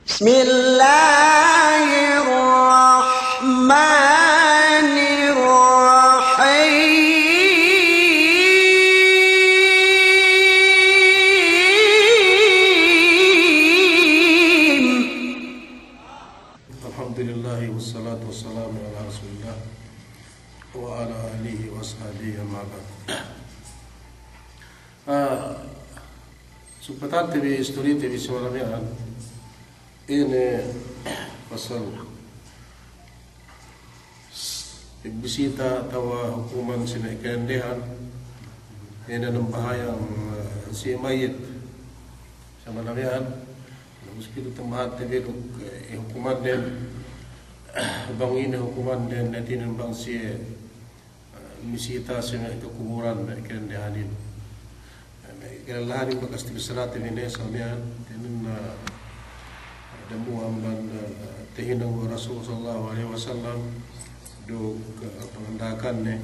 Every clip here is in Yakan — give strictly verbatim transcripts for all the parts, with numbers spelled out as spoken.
بسم الله الرحمن الرحيم. الحمد لله والصلاة والسلام على رسول الله وعلى آله وأصحابه، أما بعد. Ah, sugpatante bi istorite bi si malam iyan, ine pasal bisita atawa hukuman si me' kadendehan, ine nambahayang, eh, si mayyit si malam iyan. Na, ubus pitu tambahante bi duk, eh, hukumanden, bang ine hukumanden, hātinen bang siye, eh, misita si me' kakubulan, me' kadendehanin. Eh, me' kalalahanin bakas tabissarate bi ne sa miya'an, hātinen, eh, dambuwa' amban, eh, tahinang we' Rasul sallallahu alaihi wasallam, duk, eh, panganda'akanne,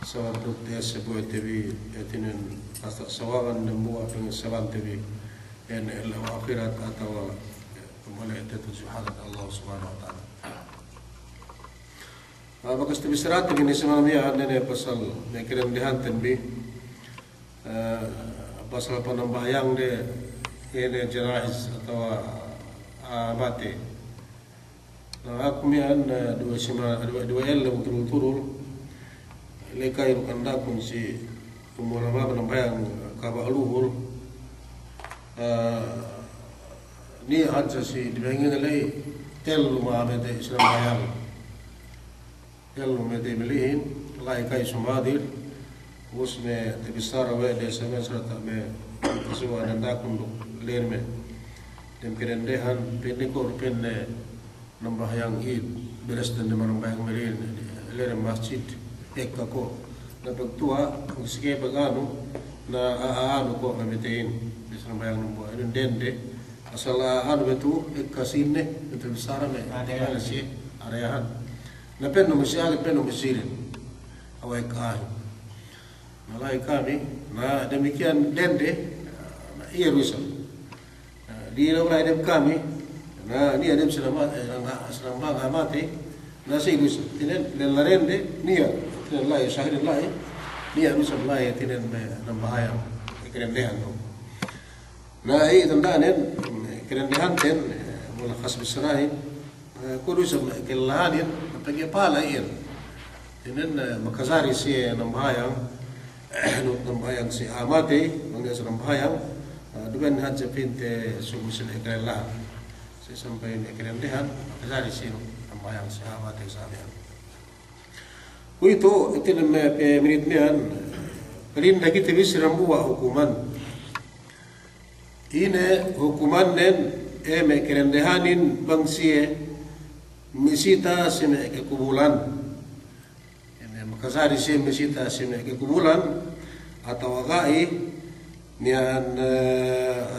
sabab duk te'ed sabute bi, hātinen, hasta sawaban dambuwa' pangessalante bi, ine ellew ahirat atawa, eh, mole' tatudju hadarat Allah Subhanahu wa Ta'ala. Ah, bakas tabissarate bi ne si malam iyan, ine pasal me' kadendehanten bi, eh, pasal panambahayangde, ine janaiz atawa, ah, matey. Na, aku miya'an, eh, duwe sima-, duwe, duwe ellew turul-turul, lekay du kanda'kun si umul amban nambahayang kaba' luhul, eh, niya' hadja si dibengin la'i tellu me' matey sinambahayang. Tellu me' matey melihin, la'i kay sumadir, ubus me' tabissara we' de sa miya'an sarta' me' kasuwa' nanda'kun duk ley me' dem kadendehan, pa'inne ko' pa'inne nambahayang Id, beres den ne manambahayang melihin, ley dem masjid, ekka ko'. Na pagtuwa', sike paganu, na a-, a-, anu ko' me' mateyin, beres nambahayang dambuwa', inin dende, asal a-, anu betu, ekka sine, betu bissara me', area. Anu si, areahan. Na pennu masi agad, pennu masi rin. Awe' ekka ahin. Na la'i kami, na damikiyan dende, na iye du isab. Na, di la'i dem kami, na niya' dem sinama-, eh, na, sinambahayang matey, na si du isab. Hātinen, lella dende, niya', hātinen la'i, sahil la'i, niya' du isab la'i, hātinen me' nambahayang, kadendehan du. Na, iye tanda'nen, kadendehanten, eh, mulakhas bissarahin, eh, kuwe' du isab me' kalalahanin, pegge' pala iyan. Hātinen, eh, makajari siye nambahayang, nambahayang si a'a matey, bang niya' siye nambahayang, eh, duma'in hadja pinte subu si me' kalalahan. Si sampay me' kadendehan, makajari siye nambahayang si a'a matey sa miya'an. Kuwe'itu, hātinen me' pe minit miya'an, palinda kite bi si dambuwa' hukuman. Ine hukumannen, e, me' kadendehanin bang siye misita si me' kakubulan. Ine makajari siye misita si me' kakubulan, atawa ga'i, miya'an, e,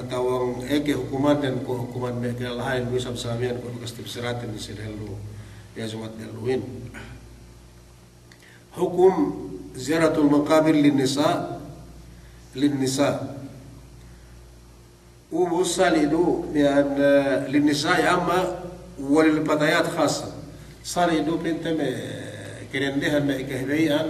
atawa ekka hukumannen ko' hukuman me' kalalahanin du isab sa miya'an ko' bakas tabissaraten si dehellu, iye Jumat dehelluhin. Hukum ziyaratul maqabir lin nisa, lin nisa. Ubus sali' du, miya'an, eh, lin nisa amma wa lil fatayat khassa. Sali' du pinte me' kadendehan me' kahibeya'an,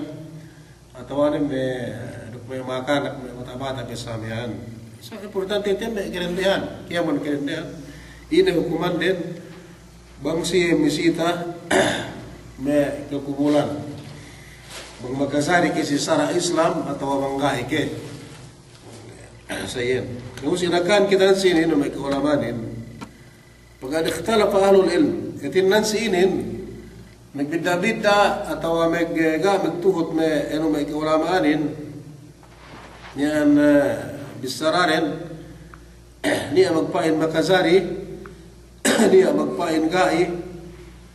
atawa ne me' duk me' makanak me' bata'-bata' pe sa miya'an. So, importante te me' kadendehan, kēmon kadendehan. Ine hukumanden, bang siye misita me' kakubulan. Bang makajari ke si sara' Islam atawa bang ga'i ke. Sa iyan. Ubus inakan kite nan si inin me' ka'ulama'anin. Faqad ikhtalafa ahlul ilm. Hātinen nan si inin, magbidda'-bidda' atawa mag-, ga' magtuhut me' anu me' ka'ulama'anin. Miya'an, eh, bissaraden, niya' magpa'in makajari, niya' magpa'in ga'i,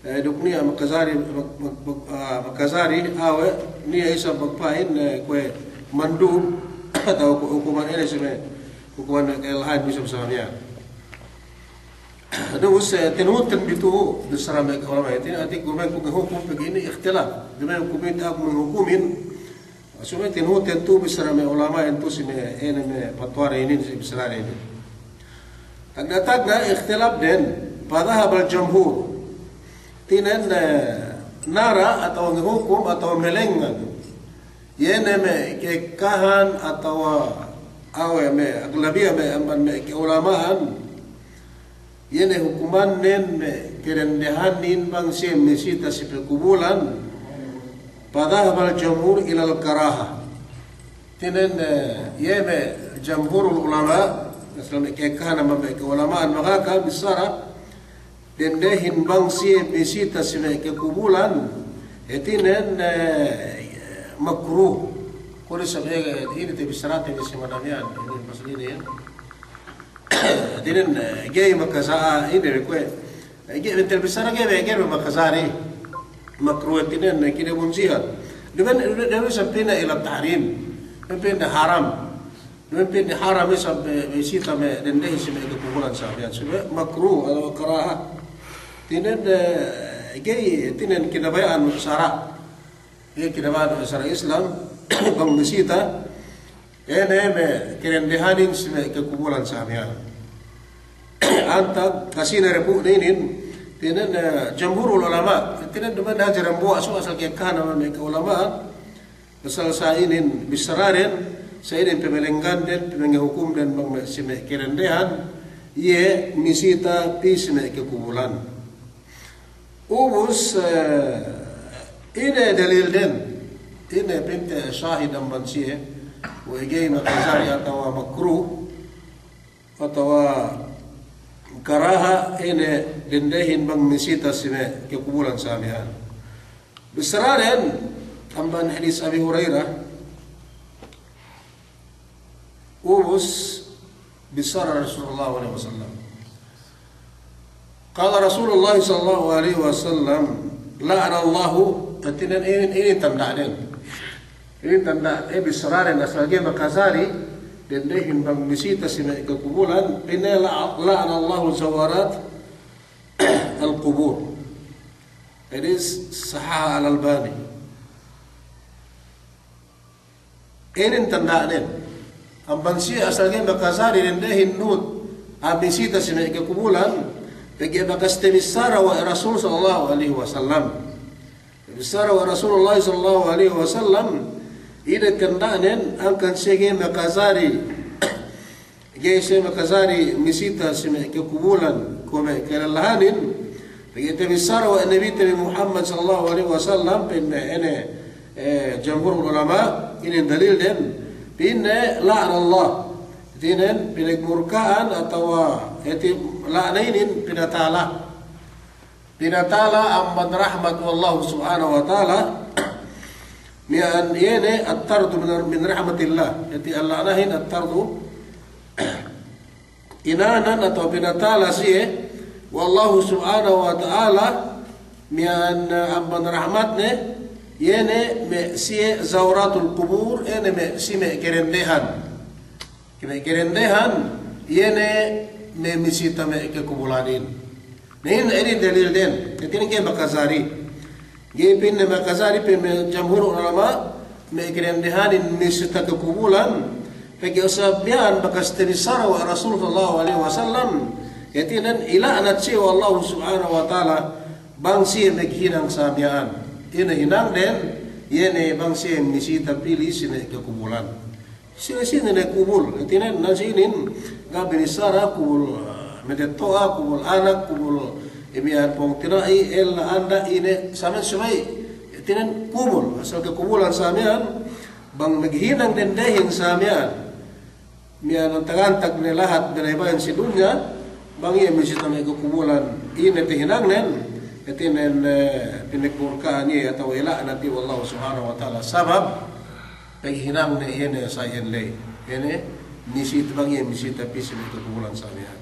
eh, duk niya' makajari, mag-, mag-, mag-, ah, makajari, awe', niya' isab magpa'in, eh, kuwe' mandub, atawa kuwe' hukuman ine si me', hukuman me' kalalahanin isab sa miya'an. Ubus, eh, tinuhut bi tu'u, bissara me' ka'ulama'anin, hātinen, hāti kuwe' me' ngahukum pegge' inin ikhtilaf. Duma'in kuwe' me' ta'u ngahukumin, subey tinuhut tu'u bissara me' ulama'in tu'u si me' ine me' fatwa inin si bissara inin. Tagna'-tagna' ikhtilafden, Fa dhahabal jamhur. Hātinen, eh, nara' atawa ngahukum atawa malengngan. Iye ne me' ka'ekkahan atawa awe' me' aglabiya me' amban me' ka'ulama'an. Iye ne hukumannen me' kadendehanin bang siye misita si pagkubulan. Fa dhahabal jamhur ilal karaha. Hātinen, eh, iye me' jamhurul ulama', asal me' ka'ekkahan amban me' ka'ulama'an mangaka bissara, dendehin bang siye misita si me' kakubulan, hātinen, eh, makruh. Kuwe' isab, eh, ine te bissarate bi si manamiyan, ine pasal ine iyan. Hātinen, eh, ga'i makajari, ine kuwe'. Eh, ga'i, bentel bissara ga'i, ga'i makajari. Makruh hātinen, eh, kinamunjihan. Duma'in, duma'in, duma'in sampay ne ila tahrim. Sampay ne haram. Duma'in pa'inne haram isab, eh, misita me' dendehin si me' kakubulan samiyan. Subey makruh atawa karaha. Hātinen, eh, ga'i, hātinen kinabaya'an sara'. Ga'i kinabaya'an sara' Islam, bang misita, ine me' kadendehanin si me' kakubulan samiyan. Antag kasine repu' ne inin, hātinen, eh, jamhurul ulama', hātinen duma'in hadja dambuwa' su asal ka'ekkahan amban me' ka'ulama'an, asal sa inin bissaraden, sa inin pamalengngaden, pamangahukumden bang me' si me' kadendehan, iye misita pī si me' kakubulan. Ubus, eh, ine dalilden, ine pa'inte shahid amban siye, we' ga'i makajari atawa makruh, atawa karaha ine dendehin bang misita si me' kakubulan samiyan. Bissaraden amban hadis Abi Hurairah, ubus bissara Rasulullah sallallahu alaihi wasallam. Qala Rasulullah sallallahu alaihi wasallam, la'anallahu, hātinen inin, inin tanda'den. Inin tanda', eh, bissaraden asal ga'i makajari dendehin bang misita si me' kakubulan, pa'inne la-, la'anallahu zawarat al-qubur. Hadis sahhahahul Albani. Inin tanda'den. Amban siye asal ga'i makajari dendehin nuhut a'a misita si me' kakubulan, pegge' bakas tabissara we' Rasul sallallahu alaihi wasallam. Tabissara we' Rasulullah sallallahu alaihi wasallam, ine tanda'nen hangkan siye ga'i makajari, ga'i siye makajari misita si me' kakubulan kuwe' me' kalellahanin, pegge' tabissara we' Nabite bi Muhammad sallallahu alaihi wasallam, pa'inne ine, eh, jamhurul ulama', inin dalilden, pa'inne la'anallah. Hātinen pinagmurka'an atawa hāti la'na inin pinatala. Pinatala amban rahmat we' Allahu subhanahu wa ta'ala, miya'an iye ne at-tardu min, min rahmatillah. Hāti al-la'nahin at-tardu, inanan atawa pinatala siye we' Allahu subhanahu wa ta'ala, miya'an, eh, amban rahmatne, iye ne me' siye zawaratul qubur, iye ne me' si me' kadendehan. Kime kadendehan, iye ne me' misita me' kakubulanin. Na inin, inin dalilden, hātinen ga'i makajari. Ga'i pa'inne makajari pa'in me' jamhur ulama', me' kadendehanin misita kakubulan, pegge' sabab miya'an bakas tabissara we' Rasul sallallahu alaihi wasallam, hātinen ila'nat siye we' Allahu subhanahu wa ta'ala, bang siye maghinang sa miya'an. Ine hinangden, iye ne bang siye misita pī si me' kakubulan. Sine-sine ne kubul, hātinen, na si inin, ga' binissara kubul, eh, matetto'a, kubul anak, kubul, eh, miya'an pungtina'i, ella, anda', ine, sa miya'an subey, hātinen, kubul, asal kakubulan sa miya'an, bang maghinang dendehin sa miya'an, miya'an antag-antag ne lahat binaybayan si dunya, bang iye misita me' kakubulan, ine tahinangnen, hātinen, eh, pinagmurka'an iye atawa ila'nat iye we' Allahu subhanahu wa ta'ala. Sabab, paghinangne iye ne sa iyan ley. Iye ne, misita bang iye misita pī si me' kakubulan sa miya'an.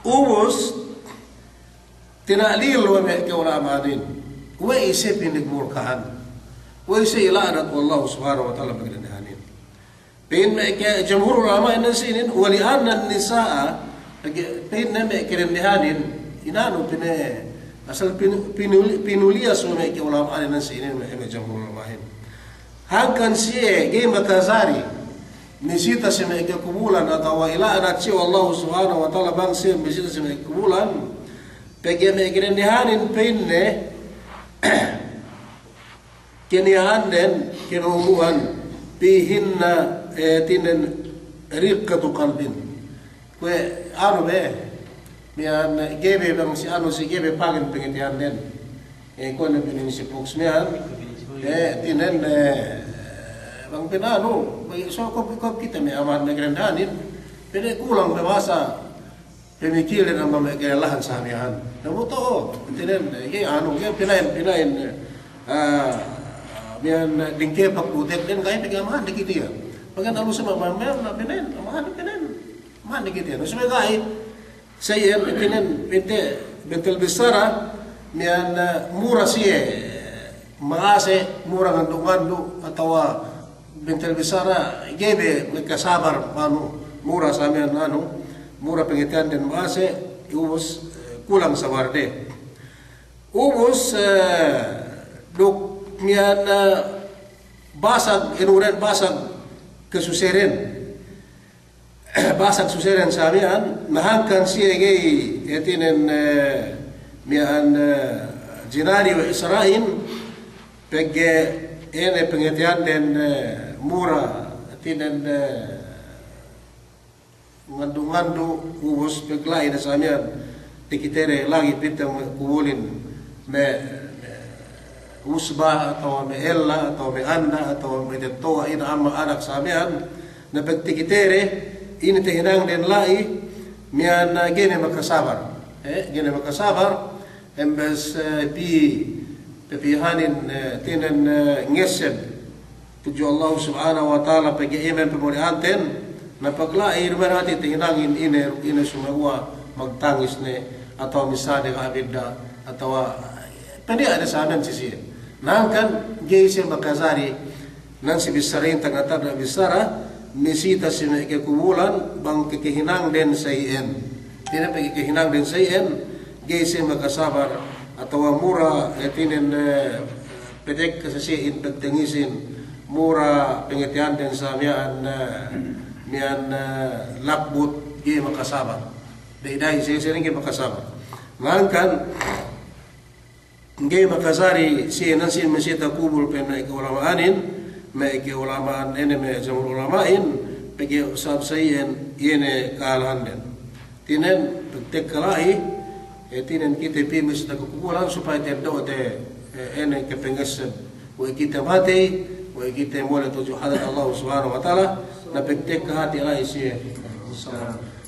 Ubus, tina'lil we' me' ka'ulama'anin. We' ise pinagmurka'an. We' ise ila'nat we' Allahu subhanahu wa ta'ala paghinangne inin. Pa'in me' ke-, jamhur ulama' inan si inin, wa li anna nisa'a, pa'in ne me' kadendehanin, inanu pa'in, asal pinu-, pinuli-, pinuliyas we' me' ka'ulama'an inan si inin me', me' jamhur ulama'in. Hangkan siye, ga'i makajari, misita si me' eke kubulan atawa ila'nat si Allahu Subhanahu wa Ta'ala bang siye misita si me' eke kubulan, pegge' me' eke dendehanin pa'inne, keniya'anden, kenumu'an, fihinna, eh, hātinen riqqatu qalbin. Kuwe' anu be, miya'an ga'i be bang si anu si ga'i be pangen pangateyanden. Eh, kuwe' ne pinin si Fox miya'an. Eh, hātinen, eh, bang pina'anu, bang so kop-, kop kite me' amban me' eke dendehanin. Pa'inne kulang me' masa pamikilin amban me' eke lān sa miya'an. Na bu to'o, hātinen, eh, ga'i anu, ga'i pina'in, pina'in, eh, miya'an, eh, dingkepak utek den ga'i pegge' amban dikit iye. Pegge' na lu sama amban miya'an, na pina'in, amban pina'in. Amban dikit iye. Na subey ga'i, sa iyan, hātinen, pa'inte, bentel bissara, miya'an, eh, mura siye, ma'ase', mura ngandu'-ngandu', atawa bentel bissara, ga'i be makasabar, anu, mura sa miya'an, anu, mura pangateyanden ma'ase', ubus, eh, kulang sabarde. Ubus, eh, duk miya'an, eh, basag, inuren basag kasuseden. Basag suseden sa miya'an, na hangkan siye ga'i, hātinen, eh, miya'an, eh, jinari we' sara'in, pegge' ine pangateyanden, eh, mura, hātinen, eh, ngandu'-ngandu', ubus pegge' la'i ne sa miya'an, takitede lagi' pite me' kubulin, me', me' usba, atawa me' ella, atawa me' anda, atawa me' matetto'a, ina', ama', anak sa miya'an, na pagtakitede, ine tahinangden la'i, miya'an, ga'i ne makasabar. Eh, ga'i ne makasabar, embes, eh, pī, pī hanin, eh, hātinen, eh, ngesseb tudju Allahu Subhanahu wa Ta'ala pegge' iye me' pamuli'anten, na pagla'i duma'in hāti tahinangin ine, ine sumeguwa' magtangis ne, atawa missā ne ga' bidda', atawa paniya' ne sa miya'an si siye. Na hangkan ga'i siye makajari, nan si bissara in tagna'-tagna' bissara, misita si me' eke kubulan, bang ke-, kahinangden sa iyan. Hātinen pegge' kahinangden sa iyan, ga'i siye makasabar, atawa mura, hātinen, eh, petek ka sa siye in pagtangisin, mura pangateyanden sa miya'an, eh, miya'an, eh, lakbut, ga'i makasabar. Da'i-da'i siye, siye ga'i makasabar. Na hangkan, ga'i makajari siye nan siye misita kubul pa'in me' eke ulama'anin, me' eke ulama'an ine me' jamhur ulama'in, pegge' sabab sa iyan, iye ne kahalanden. Hātinen, pagtekka la'i, eh, hātinen kite pī misita kubulan supaya ta'eddo'te, eh, ine kapangesseb. We' kite matey, we' kite mole' tudju hadarat Allah Subhanahu wa Ta'ala, na pagtekka hati la'i siye.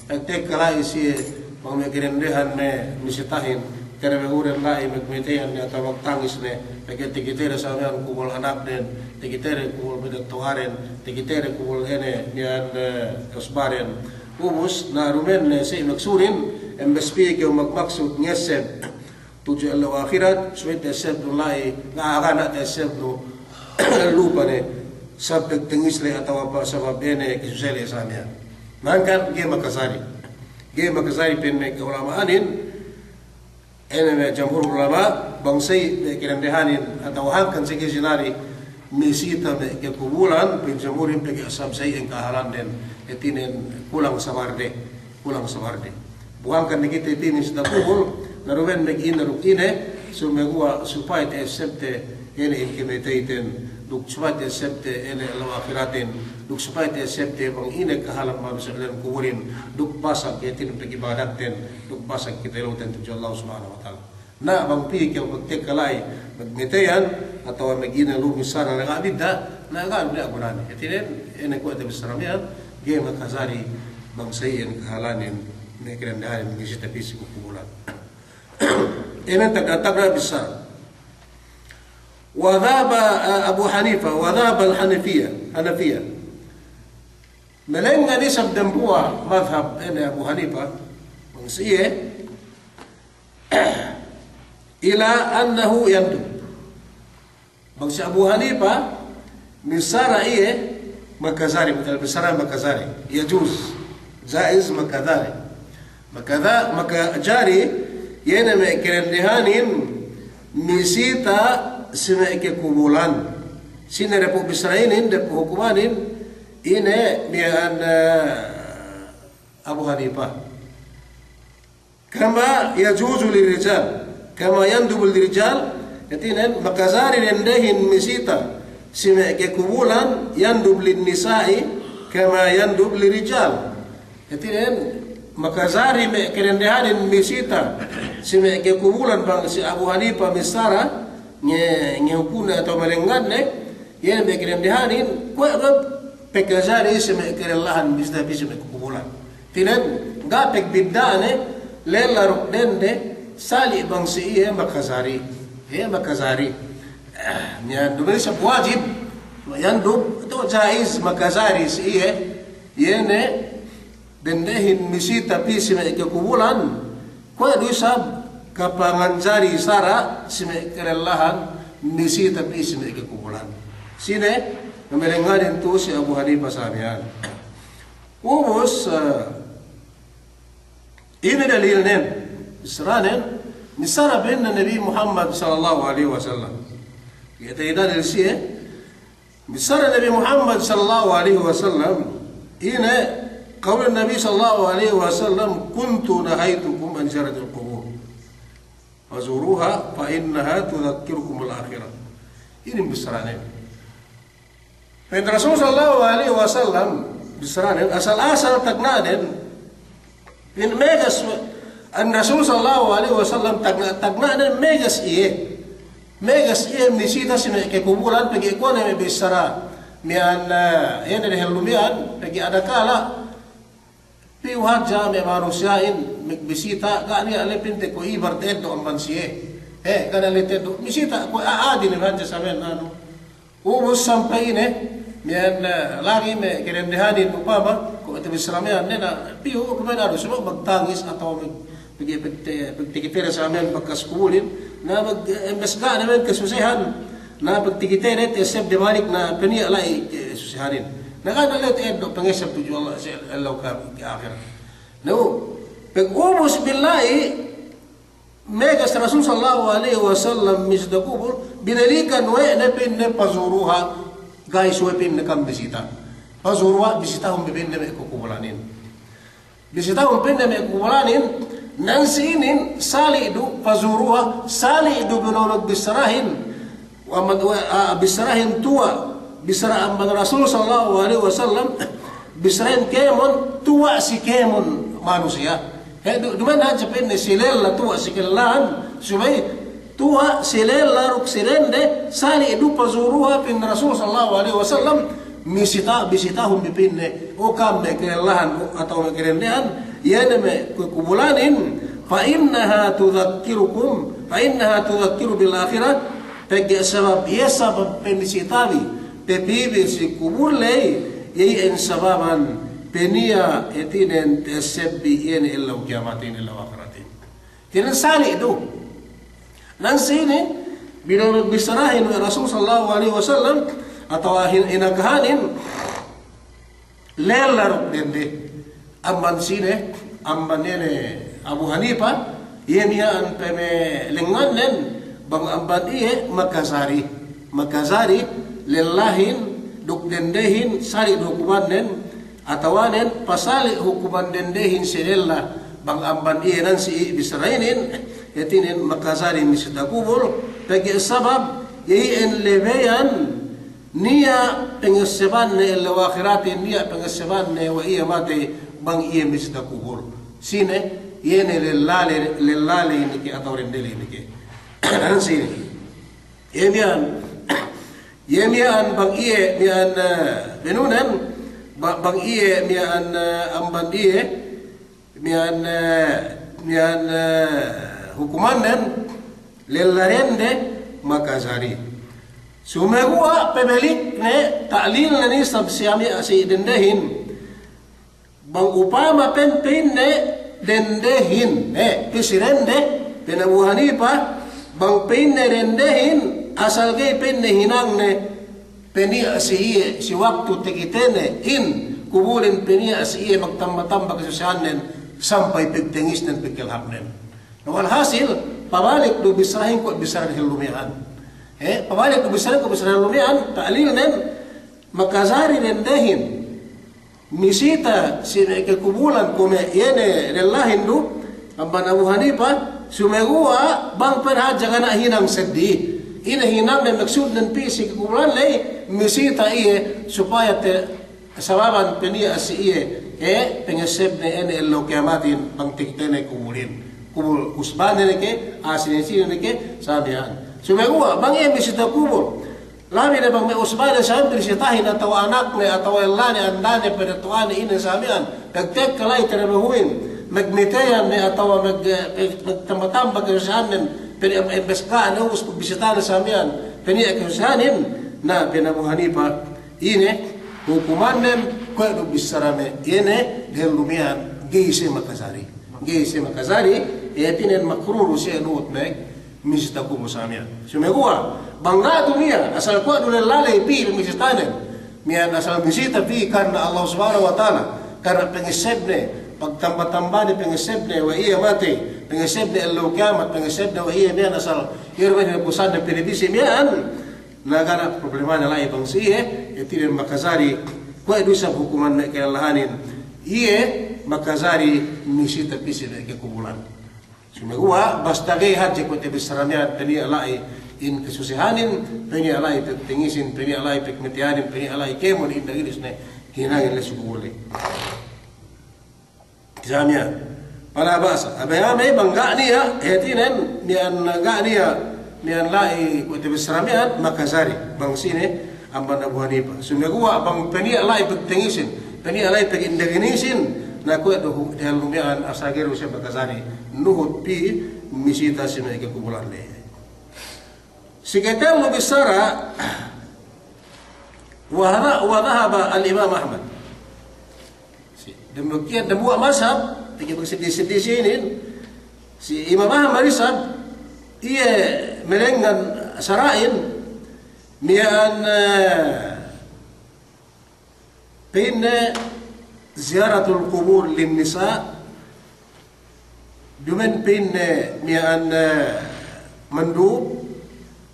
Pagtekka la'i siye, bang me' eke dendehan me' misitahin, terebehuren la'i magmeteyan ne atawa magtangis ne, pegge' takitede sa miya'an kubul anakden, takitede kubul matetto'aden, takitede kubul ine miya'an, eh, usbaden. Ubus, na duma'in ne si maksudin, embes pī kew magmaksud ngesseb tudju ellew ahirat, subey ta'essebnu la'i, ga' ga' ne ta'essebnu lupa ne, sabab tangis le atawa pa-, sabab ine kasusede sa miya'an. Na hangkan ga'i makajari. Ga'i makajari pa'in me' eke ulama'anin, ine me' jamhur ulama', bang sa iye me' eke dendehanin, atawa hangkan sa iye ga'i jinari, misita me' eke kubulan, pa'in jamhurin pegge' sabab sa iyan kahalanden, hātinen kulang sabarde. Kulang sabarde. Bu hangkan ne kite pī misita kubul, na duma'in magine duk ine, sumeguwa' supaya ta'essebte ine in kamateyten, duk supaya ta'essebte ine ellew ahiratin, duk supaya ta'essebte bang ine kahalan manusiya' diyalem kuburin, duk basag hātinen pagibadatten, duk basag kateluten tudju Allah Subhanahu wa Ta'ala. Na bang pī kew magtekka la'i magmeteyan, atawa magine lumis sana, na ga' bidda', na ga' ne gunane. Hātinen, ine kuwe' te bissara miya'an, ga'i makajari bang sa iyan kahalanin, me' eke dendehanin, misita pī si kubulan. Ine tagna'-tagna' bissara. Wa dhahaba, eh, Abu Hanifa, wa dhahaba al-Hanafiya, Hanafiya. Malengngan isab dambuwa' madhab ine Abu Hanifa, bang sa iye, ila annahu yandub. Bang si Abu Hanifa, missara iye makajari, matal missara makajari. Yajuz, jaiz, makajari. Makaja-, makajari, iye ne me' eke dendehanin, misita si me' eke kubulan. Sine dapu' bissara inin, dapu' hukumanin, Ine miya'an, eh, Abu Hanifa. Kama yajuzu lirrijal, kama yandubu lirrijal, hātinen makajari dendehin misita si me' kakubulan, yandub linnisa'i, kama yandub lirrijal. Hātinen makajari me' kadendehanin misita si me' kakubulan bang si Abu Hanifa missara, nge-, ngehukune atawa malengnganne, iye ne me' kadendehanin, kuwe' du pakajari si me' kalellahan misita pī si me' kakubulan. Hātinen, ga' pagbidda'ane, lella duk dende, sali' bang si iye makajari. Iye makajari. Eh, niya' duma'in isab wajib, yandub, atawa jaiz makajari si iye, iye ne, dendehin misita pī si me' kakubulan, kuwe' du isab kapanganjari sara' si me' kalellahan misita pī si me' kakubulan. Sine, malengnganin tu'u si Abu Hanifa sa miya'an. Ubus, eh, ine dalilnen, bissaranen, missara pa'inne Nabi Muhammad sallallahu alaihi wasallam. Kite dalil siye, missara Nabi Muhammad sallallahu alaihi wasallam, ine, qaulun Nabi sallallahu alaihi wasallam, "Kuntu nahaytukum an ziyaratil qubur. Fazuruha fa innaha tudhakkirukumul akhirah." Inin bissaranen. Pa'in Rasul sallallahu alaihi wasallam, bissaranen, asal-asal tagna'nen, in megas, an Rasul sallallahu alaihi wasallam tagna', tagna'nen megas iye. Megas iye misita si me' kakubulan, pegge' kuwe' ne me' bissara miya'an, eh, iye ne dehellu miya'an, pegge' adakala piyu hadja me' manusiya'in magbisita, ga' niya' le pa'inte kuwe' ibar ta'eddo' amban siye. Eh, ga' niya' le ta'eddo'. Misita kuwe' a'a, adi ne hadja samen anu. Ubus sampay ine, miya'an, eh, lagi' me' kadendehanin upama, kuwe' tabissara miya'an ne na, piyu, kuwe' me' anu, subey magtangis atawa mag-, pegge', pegge', pegge' takitene samen bakas kubulin, na mag-, eh, embes ga' ne me' kasusehan, na pegge' takitene ta'esseb de balik na peniya' la'i kasusehanin. Na ga' ne le ta'eddo' pangeseb tudju Allah si ellew ke ahirat. Na, pag'ubus billahi, megas Rasul sallallahu alaihi wasallam misita kubul, binalikan we' ne pa'inne, "Fazuruha, ga'i subey pa'inne kam bisita. Fazuruha, bisitahun bi pa'inne me' kukubulanin." Bisitahun pa'inne me' kukubulanin, nan si inin, sali' du, fazuruha, sali' du bino'o bissarahin, Wa amban, wa, a, bissarahin tuwa', bissara amban Rasul sallallahu alaihi wasallam, bissarahin kēmon, tuwa' si kēmon manusiya'. He, du-, duma'in hadja pa'inne si lella, tuwa' si kalellahan, subey tuwa' si lella duk si dende, sali' du, fazuruha, pa'in Rasul sallallahu alaihi wasallam, misita, bisitahun bi pa'inne, o kam me' kalellahan, o, atawa me' kadendehan, iye ne me' ku-, kubulanin, fa innaha tudhakkirukum, fa innaha tudhakkiru bil akhirah, Pegge' sabab iye sabab pamisita bi, pe pī bi si kubul ley, iye iyan sababan peniya' hātinen ta'esseb bi iye ne ellew kiyamatin, ellew ahiratin. Hātinen sali' du. Nan si inin, bino'o bissarahin we' Rasul sallallahu alaihi wasallam, atawa hin-, inakahanin, lella duk dende. Amban sine, amban iye ne Abu Hanifa, iye miya'an pamalengngannen, bang amban iye makajari. Makajari, lellahin, duk dendehin, sali' du hukumannen, atawanen, pasali' hukuman dendehin si lella, bang amban iye nan si bissara inin, hātinen makajari misita kubul, pegge' sabab, iye iyan lebeyan, Niya' pangessebanne ellew ahiratin, niya' pangessebanne we' iye matey bang iye misita kubul. Sine, iye ne lellale, lellale inin ke atawa dendele inin ke. Sine. Iye miya'an, iye miya'an bang iye miya'an, eh, benunen, ba-, bang iye miya'an, eh, amban iye, Miya'an, eh, miya'an, eh, hukumannen, lella dende, makajari. Sumeguwa' pabalik ne, ta'lilnen isab si amiya' si dendehin. Bang upama pa'in, pa'inne dendehin, eh, pī si dende, pa'in Abu Hanifa, bang pa'inne dendehin, asal ga'i pa'inne hinangne, peniya' si iye, si waktu takitene in kubulin peniya' si iye magtamba-tamba kasusehannen sampay pagtangisnen, pagkalhapnen. Na walhasil, pabalik du bissarahin kuwe' bissarahin lumi'an. Eh, pabalik du bissarahin kuwe' bissarahin lumi'an, ta'lilnen, makajari dendehin. Misita si me' ke kubulan kuwe' me' iye ne lellahin du, amban Abu Hanifa, sumeguwa' bang pe hadja ga' niya' hinang seddili. Ine hinangnen, maksudnen pī si ke kubulan ley, misita iye, supaya te sababan pe niya' si iye, eh, pangessebne ine ellew kiyamatin bang takitene kubulin. Kubul usbane ne ke, ah, sine-sine ne ke, sa miya'an. Sumeguwa' bang iye misita kubul, labi ne bang me' usbane sa miya'an, binisitahin atawa anakne, atawa ellane, andane, pedetto'ane, ine sa miya'an, pagtekka la'i tarabahuhin, magmiteyan ne atawa mag-, mag-, magtamba-tamba kasusehannen, pene em-, embes ga' ne ubus pagbisitane sa miya'an, pe niya' kasusehanin, na pa'in Abu Hanifa, ine hukumannen, kuwe' du bissara me' iye ne dehellu miya'an, ga'i siye makajari. Ga'i siye makajari, hātinen makruh du siye nuhut me' misita kubul sa miya'an. Sumeguwa' bang ga' du niya', asal kuwe' du lella ley pī misitanen. Miya'an asal misita pī karna Allah Subhanahu wa Ta'ala, karna pangessebne, pagtamba-tambane pangessebne we' iye matey, pangessebne ellew kiyamat, pangessebne we' iye miya'an asal iye du me' hinapusanne pī si miya'an. Na ga' niya' problemane la'i bang si iye, hātinen makajari, kuwe' du isab hukuman me' kalellahanin, iye makajari misita pī si me' ke kubulan. Sumeguwa' basta ga'i hadja kuwe' te bissara miya'an, pe niya' la'i in kasusehanin, pe niya' la'i pagtangisin, pe niya' la'i pagmiteyanin, pe niya' la'i kēmon indaginis ne hinangin la'i si kubul ley. Sa miya'an. Fala ba'sa. Abe-abe bang ga' niya', hātinen, miya'an ga' niya', miya'an la'i kuwe' te bissara miya'an, makajari. Bang sine, amban Abu Hanifa. Sumeguwa' bang pe niya' la'i pagtangisin, pe niya' la'i pagindaginisin, na kuwe' du hu-, dehellu miya'an asal ga'i du siye makajari nuhut pī misita si me' ke kubulan ley. Si katellu bissara, wa hadha-, wa dhahaba al-Imam Ahmad. Si, damikkiyan dambuwa' mazhab, pegge' bang seddili-seddili sinin, si Imam Ahmad isab, iye malengngan sara'in, miya'an, eh, pa'inne ziyaratul qubur lin nisa', duma'in pa'inne miya'an, eh, mandub,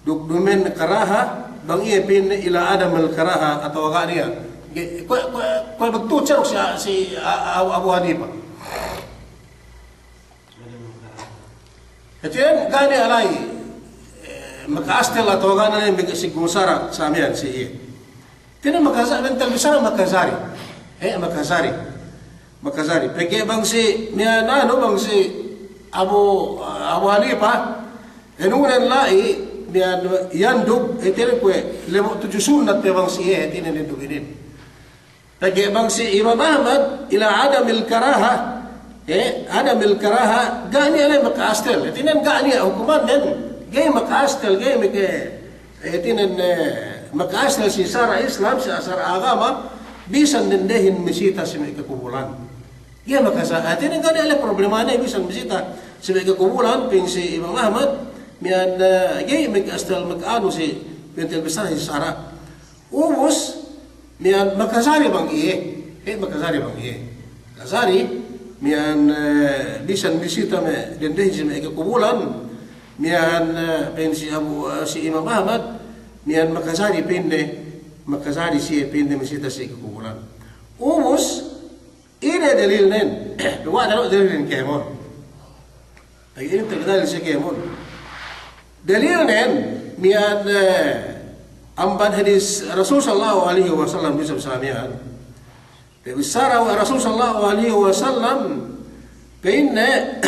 duk duma'in karaha, bang iye pa'inne ila adamil karaha atawa ga' niya'. Ge-, kuwe', kuwe', kuwe' bagtu' ceruk si, si, a-, a-, Abu Hanifa. Hātinen ga' niya' la'i, eh, maka'astel atawa ga' niya' la'i makasigul sara' sa miya'an si iye. Hātinen makaja-, bentel bissara makajari. Eh, makajari. Makajari. Pegge' bang si, miya'an anu bang si Abu, Abu Hanifa, inunen la'i, miya'an yandub, hātinen kuwe', lebo' tudju sunnat pe bang si iye, hātinen yandub inin. Pegge' bang si Imam Ahmad ila adamil karaha, eh, adamil karaha, ga' niya' la'i maka'astel. Hātinen ga' niya' hukumannen, ga'i maka'astel, ga'i maka-, eh, hātinen, eh, maka'astel si sara' Islam, si sara' agama, bisan dendehin misita si me' ke kubulan. Ga'i makasa-, hātinen ga' niya' la'i problemane bisan misita si me' ke kubulan, pa'in si Imam Ahmad, miya'an, eh, ga'i maka'astel, maka'anu si, bentel bissara si sara'. Ubus, miya'an makajari bang iye. Eh, makajari bang iye. Makajari, miya'an, eh, bisan misita me' dendehin si me' ke kubulan, miya'an, eh, pa'in si Abu, eh, si Imam Ahmad, miya'an makajari pa'inne, makajari siye pa'inne misita si ke kubulan. Ubus, ine dalilnen? Duwe ne dalilnen kēmon. Lagi' ine dalil si kēmon. Dalilnen, miya'an, eh, amban hadis Rasul sallallahu alaihi wasallam, bisa sa miya'an. Bissara we' Rasul sallallahu alaihi wasallam, pa'inne,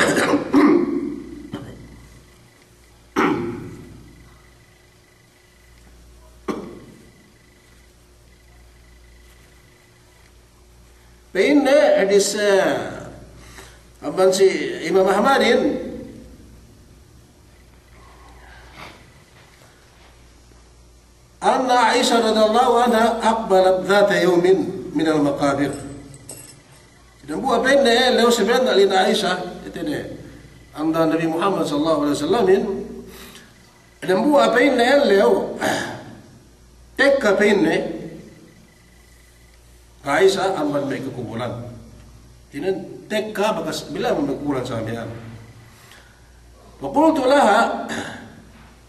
pa'inne hadis, eh, amban si Imam Ahmadin, anna Aisha radhiyallahu anha aqbalat dhata yawmin minal maqabir. Dambuwa' pa'inne, eh, ellew si benna' lin Aisha, hātinen, amda Nabi Muhammad sallallahu alaihi wasallamin, dambuwa' pa'inne ellew, tekka pa'inne, Aisha amban me' ke kubulan. Hātinen tekka bakas bila amban me' kubulan sa miya'an. Fa qultu laha,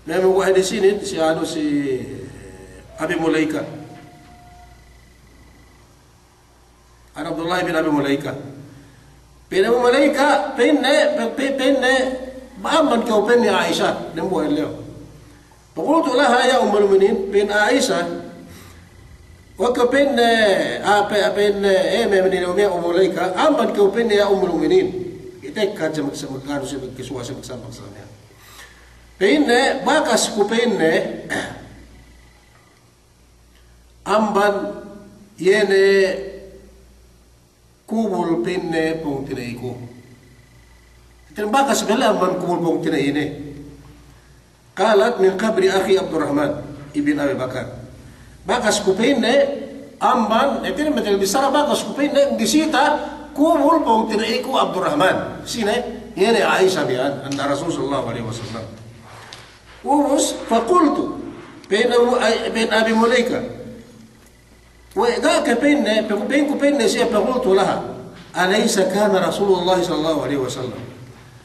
me' muwa' hadis inin si anu si Abi Mulaika. An Abdullah bin Abi Mulaika. Pa'in Abu Mulaika, pa'inne, pe-, pe-, pa'inne, amban kew pa'inne Aisha, dembuwa' ellew. Faqultu laha ya Ummul Mu'minin, pa'in Aisha, we' kew pa'inne, a, pe-, pa'inne, e, me' minin, me' Abu Mulaika, amban kew pa'inne ya Ummul Mu'minin. Itekka hadja mag-, magkanu siye, magkasuwa' siye, magsambak siye. Pa'inne, bakas ku pa'inne, amban iye ne kubul pa'inne pungtina'iku. Iye ne bakas bela amban kubul pungtina'i ne. Qalat min qabri akhi Abdurrahman ibn Abi Bakar. Bakas ku pa'inne amban, iye ne metel bissara bakas ku pa'inne bisita kubul pungtina'iku Abdurrahman. Sine? Iye ne Aisha miya'an, anna Rasul sallallahu alaihi wasallam. Ubus, faqultu, pa'in Abu, ay, pa'in Abi Mulaika. We' ga' ke pa'inne, pe-, pa'inku pa'inne siye, faqultu laha, alaysa kana Rasulullah sallallahu alaihi wasallam.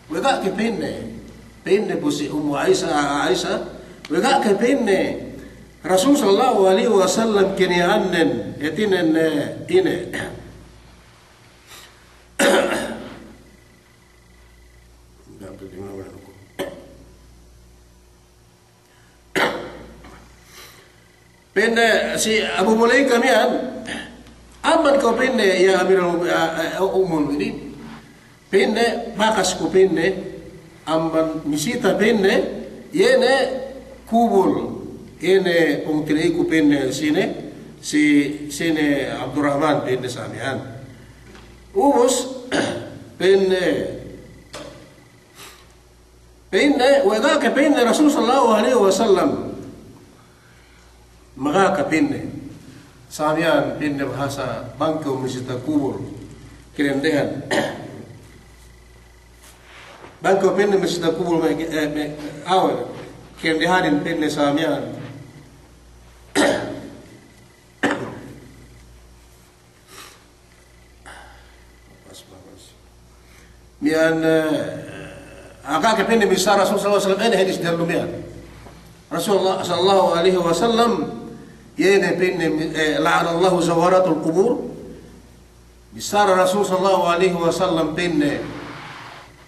We' ga' ke pa'inne, pa'inne pu si Ummu Aisha, a-, Aisha, we' ga' ke pa'inne, Rasul sallallahu alaihi wasallam kiniya'annen, hātinen, e, ine. Pa'inne si Abu Mulaika miya'an, amban kew pa'inne ya Amiral Mu-, a, a, Ummul Mu'minin. Pa'inne, bakas ku pa'inne, amban misita pa'inne, iye ne kubul, iye ne pungtina'iku pa'inne sine, si, sine Abdurrahman pa'inne sa miya'an. Ubus, pa'inne, pa'inne, we' ga' ke pa'inne Rasul sallallahu alaihi wasallam. Magaka pa'inne. Sa miya'an pa'inne bahasa bang kew misita kubul. Kirendehan. Bang kew pa'inne misita kubul me', e, me', awe. Kirendehanin pa'inne sa miya'an. Miya'an, e, aga ke pa'inne bissara Rasul sallallahu alaihi wasallam, ine hadis dellu miya'an. Rasulullah sallallahu alaihi wasallam, iye ne pa'inne, e, la'anallahu zawaratul qubur. Bissara Rasul sallallahu alaihi wasallam pa'inne,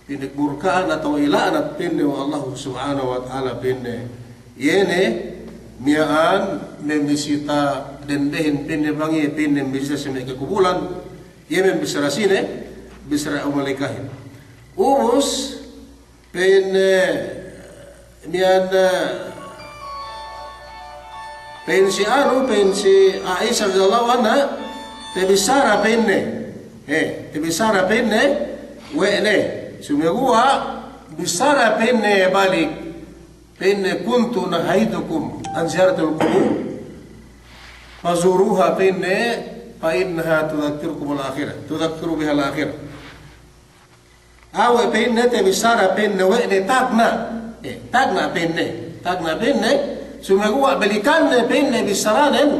pa'inne murka'an atawa ila'nat pa'inne we' Allah subhanahu wa ta'ala pa'inne. Iye ne miya'an me' misita dendehin pa'inne bang iye pa'inne misita si me' kakubulan. Iye me' bissara sine, bissara malaikahin. Ubus, pa'inne, e, miya'an, e, pa'in si anu, pa'in si Aisha radiyallahu anha, tabissara pa'inne. E, tabissara pa'inne, we' ne. Sumeguwa', bissara pa'inne balik. Pa'inne, kuntu nahaytukum an ziyaratil qubur. Fazuruha pa'inne, fa innaha tudhakkirukumul akhirah. Tudhakkiru bihal akhirah. Awe' pa'inne tabissara pa'inne we' ne tagna'. E, tagna' pa'inne. Tagna' pa'inne. Sumeguwa' balikanne pa'inne bissaranen.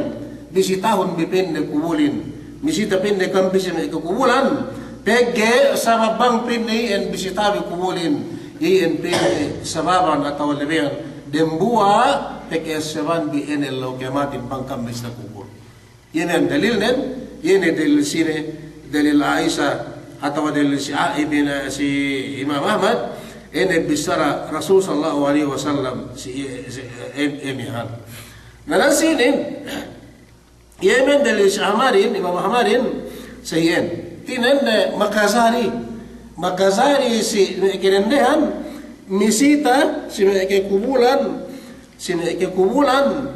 Bisitahun bi pa'inne kubulin. Misita pa'inne kam bi si me' kakubulan. Pegge' sabab bang pa'inne iyan bisita bi kubulin. Iyan pa'inne sababan atawa lebeyan. Dembuwa' pegge' sababan bi ine ellew kiyamatin bang kam bi si kubul. Iye ne dalilnen, iye ne dalil sine, dalil Aisha, atawa dalil si A-, ibn, si Imam Ahmad, ine bissara Rasul sallallahu alaihi wasallam, si, si, em-, emihan. Na, na sinin, iye men dalil si Ahmadin, Imam Ahmadin, sa iyan. Tinen ne makajari, makajari si me' kadendehan, misita, si me' kakubulan, si me' kakubulan,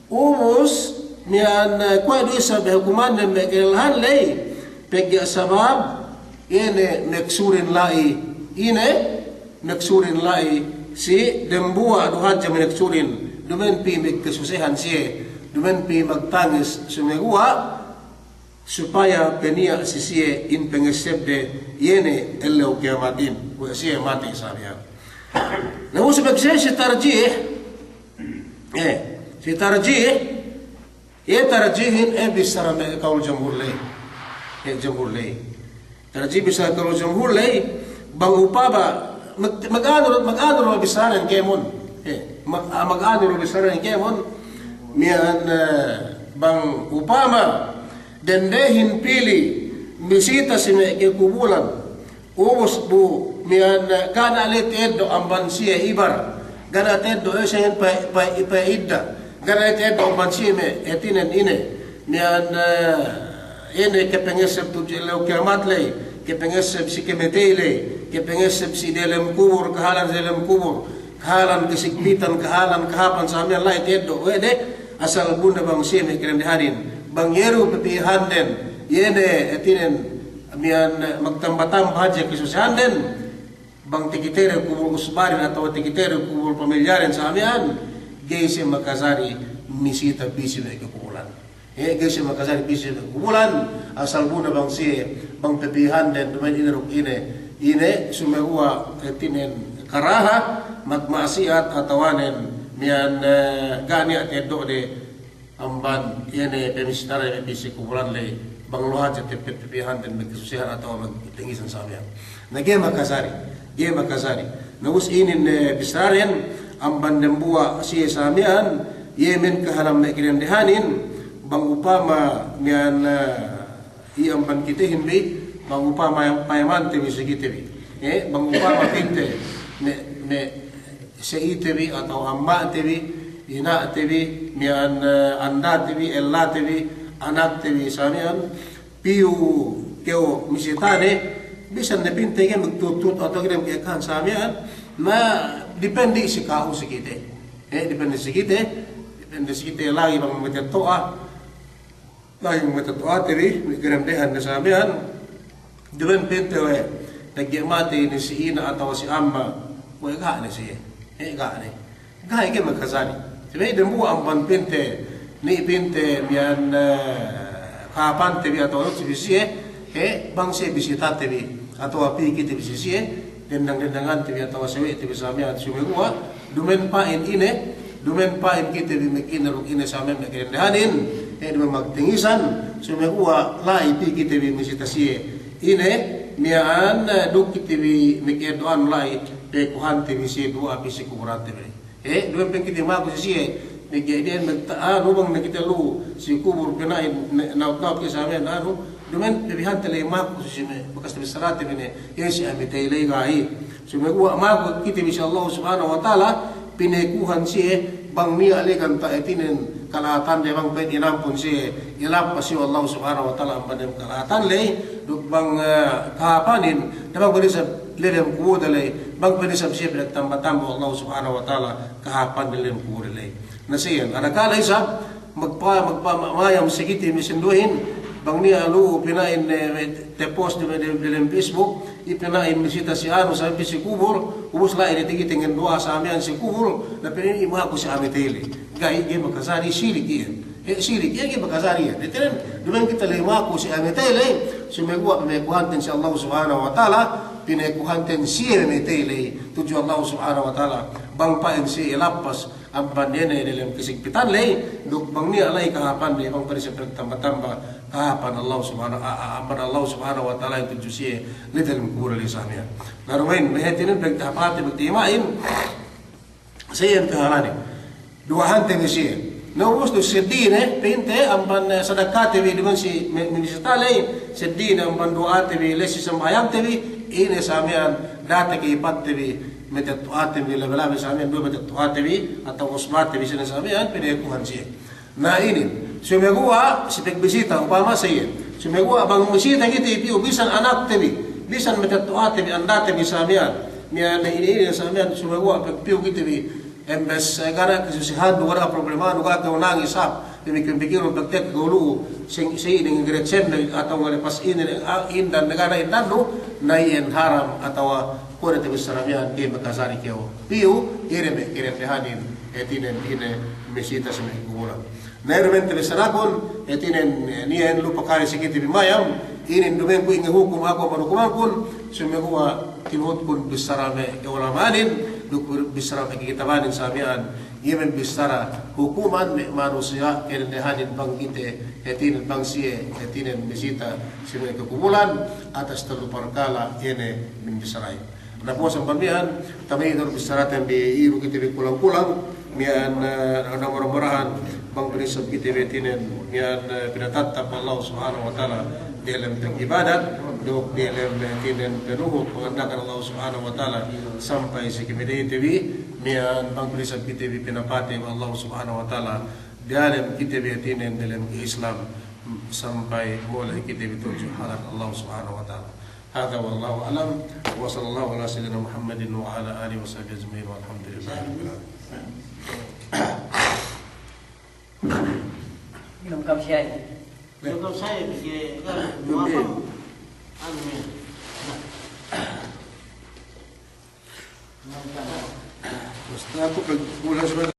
Ubus, miya'an, e, kuwe' du isab hukumannen me' kalellehan ley, pegge' sabab, ine maksurin la'i, ine maksurin la'i, si dembuwa' du hadja maksurin, duma'in pī magkasusehan siye, duma'in pī magtangis, sumeguwa', supaya peniya' si siye in pangesebde, iye ne ellew kiyamatin, kuwe' siye matey sa miya'an. Na, ubus pegge' siye si tarjih, E, si tarjih, iye tarjihin, e, bissara me' kawul jamhur ley. E, jamhur ley. Tarjih bissara kawul jamhur ley, bang upama, mag-, mag-anu, mag-anu bissaranen kēmon. E, mag-, mag-anu bissaranen kēmon, miya'an, e, bang upama, dendehin pī ley, misita si me' kekubulan. Ubus bu miya'an, eh, ga' ne la'i ta'eddo' amban siye ibar. Ga' ne ta'eddo', eh, siye pa'in, pa'in, pa'in idda. Ga' ne ta'eddo' amban siye me', hātinen ine. Miya'an, eh, ine kapangeseb tudju ellew kiyamat ley, kapangeseb si kamatey ley, kapangeseb si delem kubur, kahālan delem kubur, kahālan kasigpitan, kahālan kahāpan sa miya'an la'i ta'eddo' we' de, asal bu ne bang siye me' kadendehanin. Bang iye du papīhanden, iye ne hātinen miya'an, eh, magtamba-tamba hadja kasusahanden, bang takite du kubul usbaden atawa takite du kubul pamilyaren sa miya'an, ga'i siye makajari misita pī si me' kekubulan. Eh, ga'i siye makajari pī si me' kekubulan, asal bu ne bang siye, bang papīhanden, duma'in ine duk ine, ine, sumeguwa' hātinen karaha, magma'asiyat, atawanen miya'an, eh, ga' niya' ta'eddo'de, amban iye ne pamisitade me' pī si kubulan ley, bang luwal hadja teppet papīhanden magkasusehan atawa magtengisan sa miya'an. Na ga'i makajari, ga'i makajari. Na ubus inin, eh, bissaraden, amban dembuwa' siye sa miya'an, iye men kahālan me' kadendehanin, bang upama miya'an, eh, iye amban kitehin bi, bang upama payamante bi si kite bi. Eh, bang upama pinte, me', me' se'ite bi atawa amma'te bi, ina'te bi, miya'an, eh, andate bi, ellate bi, anakte bi sa miya'an, piyu kew misitane, bisan ne pinte ga'i magtutut atawa ga'i ne magka'ekkahan sa miya'an, na depende si ka'u si kite. Eh, depende si kite, depende si kite lagi' bang matetto'a, la'i me' matetto'ate bi, me' kadendehan ne sa miya'an, duma'in pinte we', pegge' matey ne si ina' atawa si amma', we' ga' ne siye, eh, ga' ne. Ga'i, ga'i makajari. Sabi dembuwa' amban pinte, ni pinte miya'an, eh, kahāpante bi atawa si bi siye, eh, bang siye bisitate bi, atawa pī kite bi si siye, dendang-dendangante bi atawa sawe'te bi sa miya'an, sumeguwa', duma'in pa'in ine, duma'in pa'in kite bi magine duk ine sa miya'an me' kadendehanin, eh, duma'in magtengisan, sumeguwa' la'i pī kite bi misita siye. Ine, miya'an, eh, duk kite bi mageddo'an la'i, pekuhante bi siye duwa'a pī si kuburante bi. Eh, duma'in pa'in kite maku si siye, mageddo'an magta-, anu bang ne kite lu, si kubur pina'in, ne-, naut-naut ke sa miya'an anu, duma'in papīhante la'i maku si me' bakas tabissarate bi ne, iye si amitey ley ga'i. Sumeguwa' maku kite bi si Allah Subhanahu wa Ta'ala, pinekuhan siye, bang niya' ley kan ta hātinen kala'atande bang pa'in inampun siye, ilappas siye we' Allah Subhanahu wa Ta'ala amban dem kala'atan ley, duk bang, eh, kahāpanin, na bang pa'in isab ley dem kubulde ley, bang pa'in isab siye pinagtamba-tamba we' Allah Subhanahu wa Ta'ala kahāpande ley dem kubulde ley. Na siye, adakala isab, magpa-, magpa-, ma-, mayam si kite me' sinduwehin, bang niya' lu'u pina'in, eh, me' te-post dem, dem, dem Facebook, i pina'in misita si anu sa miya'an pī si kubul, ubus la'i ne takite ngenduwa'a sa miya'an si kubul, na pina'in imaku si amitey ley. Ga'i, ga'i makajari, sirik iyan. Eh, sirik iyan, ga'i makajari iyan. Hātinen, duma'in kite la'i maku si amitey ley, sumeguwa' pamekuhanten si Allah Subhanahu wa Ta'ala, pinekuhanten siye amitey ley, tudju Allah Subhanahu wa Ta'ala, bang pa'in siye ilappas, amban iye ne delem kasigpitan ley, duk bang niya' la'i kahāpande, bang pa'in siye pinagtamba-tamba kahāpan Allah Subhanahu, a, a, amban Allah Subhanahu wa Ta'ala tudju siye, ley delem kubul ley sa miya'an. Na duma'in, me' hātinen pagtahapate, pagtima'in, siye kahālane. Duwa'ahante bi siye. Na ubus du seddili ne, pa'inte amban, eh, sadakate bi duma'in si me-, me' misita ley, seddili ne amban duwa'ate bi, ley si sambahayangte bi, ine sa miya'an, date ke ipatte bi, matetto'ate bi, labi-labi sa miya'an, duwe matetto'ate bi, atawa usbate bi, sine sa miya'an, pinekuhan siye. Na inin, sumeguwa' si pagbisita, upama sa iyan. Sumeguwa' bang misita kite piyu, bisan anakte bi, bisan matetto'ate bi, andate bi sa miya'an. Miya'an inin, inin sa miya'an, sumeguwa' pagpiyu kite bi, embes, eh, ga' ne kasusehannu, ga' ne problemanu, ga' kew nangis, hāp, pamikir-pikirun pagtekka kew lu'u, sing, si inin geret senne, atawa ngalepas inin, ah, indan, ga' ne indannu, na iyan haram, atawa kuwe' ne tabissara miya'an, ga'i makajari kew piyu, iye ne me' kadendehanin, hātinen ine misita si me' kubulan. Na iye duma'in tabissarakun, hātinen, eh, niya' iyan lupa kari si kite bi mayam, inin duma'in ku inge hukum aku amban hukumankun, sumeguwa' tinuhutkun bissara me' ka'ulama'anin, duk bissara me' kakitabanin sa miya'an, iye men bissara hukuman me' manusiya' kadendehanin bang kite, hātinen bang siye, hātinen misita si me' kakubulan, atas tellu parkala' iye ne men bissarahin. Na puwas amban miya'an, tama'in du bissaraten bi, iru kite bi kulang-kulang, miya'an, eh, na mura-murahan, bang pa'in isab kite bi hātinen, miya'an, eh, pinatattap Allah Subhanahu wa Ta'ala, diyalem pag'ibadat, duk diyalem hātinen panuhut panganda'akan Allah Subhanahu wa Ta'ala, sampay si kemeda'ite bi, miya'an bang bisan kite bi pinapatey we' Allah Subhanahu wa Ta'ala, diyalem kite bi hātinen diyalem Islam, sampay mole' kite bi tudju hadarat Allah Subhanahu wa Ta'ala. Hadha wallahu a'lam, wa sallallahu ala sayyidina Muhammadin wa ala alihi wa sahbihi ajma'in, walhamdulillahi rabbil alamin. Minum kam siya. Minum kam siya, ye, ye, ye. Anu, ye. Basta aku pag-,